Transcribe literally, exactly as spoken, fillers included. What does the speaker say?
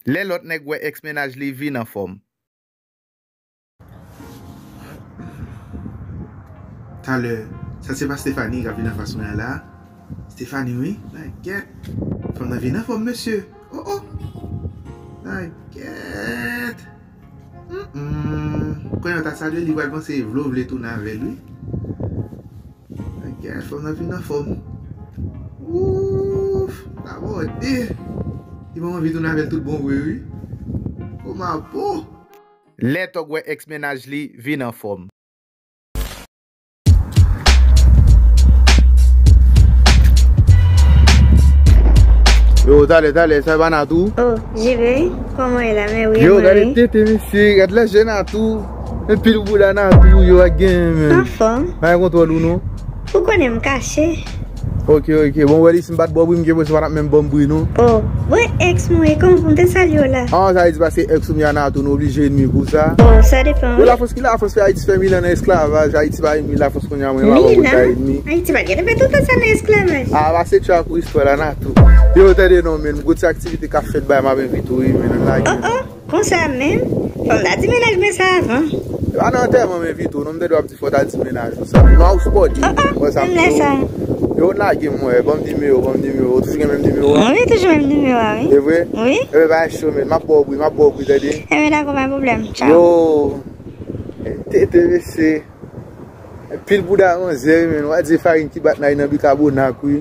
Lè lòt nèg wè èks mennaj li vin anfòm. Talè, sa se pa Stephanie k ap vin anfas mwen an la? Stephanie, wi. Nan gèt. Fanm nan vin anfòm, mesye. Oh, oh. Nan gèt. Mm, mm. Kounye a ta salye li, pral panse Evlo vle tounen avè l, wi. Nan gèt, fanm nan vin anfòm. Ouf, ta bòde. Li ban m anvi tounen avè l tout bon vre, wi. Kòman po? Lè tòg wè èks mennaj li vin anfòm. Yo, talè, talè, sa pa Natou? Oh, Jibe, kòman w ye la? Mè wi, yo, mwen gade wi. Tete, mesye, gade lajè Natou. Anpil bouda Natou, yo, ak gen, men. Anfòm. Pa gen kontwòl ou, non? Ou konnen m kache. Ok, ok. Bon, wè li, si m pa t ba w bri, m gen enpresyon pa t ap menm ban m bri, non. Oh, bon, èks mwen, e kòman pou m te salye w la? Ah, sa vle di pa se èks ou m ye a Natou, nou oblije enmi pou sa. Oh, sa depann, wi. Lafrans ki Lafrans fè Ayiti fè mil an nan esklavaj, Ayiti pa enmi Lafrans kounye a, mwen pa wè moun ka enmi. Ayiti pa gentan fè tout tan sa nan esklavaj. Ah, pase tchwa pou istwa la, Natou. Yo, tande non, men, m gon ti aktivite k ap fèt bay, m ap envite w, wi, men, nan lage. Oh, oh. Konsa menm, fò m ta di mennaj mwen sa avan. E pa nan antèman m envite w, non, m te dwe ap di fò w ta di mennaj ou sa. Non, ou sipòte. Oh, oh, wè sa m di w. Yo, lage m wè, ban m nimewo, ban m nimewo. Ou toujou gen menm nimewo a? Wi, toujou menm nimewo a, wi. E vre? Wi. Ebyen, pa gen cho, men. M ap ba w bri, m ap ba w bri, tande? Ebyen, dakò, pa gen pwoblèm. Tchao. Yo, tete, mesye. Pil bouda manzè, men. W a di farin ki bat nan bikabonak, wi.